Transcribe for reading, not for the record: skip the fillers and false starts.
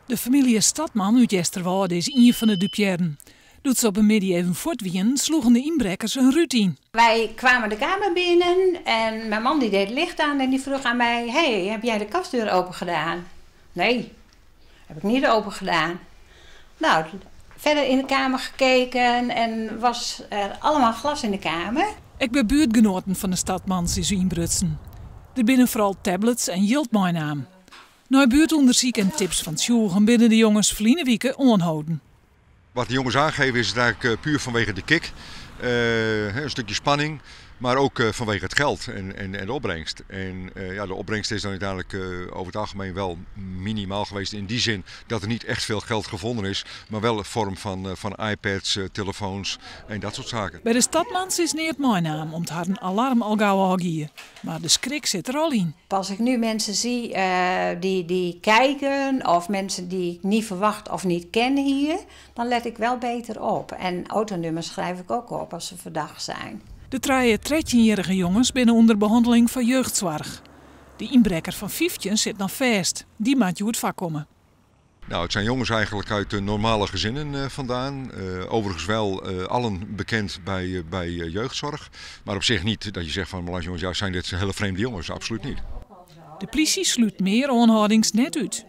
De famylje Stadman út Easterwâlde is ien fan de dupearren. Doe't se op in middei even fuort wienen, sloegen de ynbrekkers in rút yn. Wij kwamen de kamer binnen en mijn man die deed het licht aan en die vroeg aan mij: "Hey, heb jij de kastdeur open gedaan?" "Nee, heb ik niet open gedaan." Nou, verder in de kamer gekeken en was er allemaal glas in de kamer. Ek by buertgenoaten fan de Stadmans is ynbrutsen. Der binne foaral tablets en jild meinaam. Nei buertûndersyk en tips fan tsjûgen binne de jonges ferline wike oanholden. Wat de jongens aangeven, is het eigenlijk puur vanwege de kick. Een stukje spanning, maar ook vanwege het geld en de opbrengst. En ja, de opbrengst is dan uiteindelijk over het algemeen wel minimaal geweest in die zin dat er niet echt veel geld gevonden is, maar wel in vorm van iPads, telefoons en dat soort zaken. By de Stadmans is neat meinaam, om't harren alarm al gau ôfgie. Mar de skrik sit der al yn. Als ik nu mensen zie die kijken of mensen die ik niet verwacht of niet ken hier, dan let ik wel beter op. En autonummers schrijf ik ook op als ze verdacht zijn. De trije 13-jarige jonges binne ûnder behanneling fan jeugdsoarch. De ynbrekker fan 15 sit noch fêst. Dy moat hjoed foarkomme. Nou, het zijn jongens eigenlijk uit de normale gezinnen vandaan. Overigens wel allen bekend bij jeugdzorg. Maar op zich niet dat je zegt van, maar jongens, ja, zijn dit hele vreemde jongens? Absoluut niet. De plysje slút mear oanhâldings net út.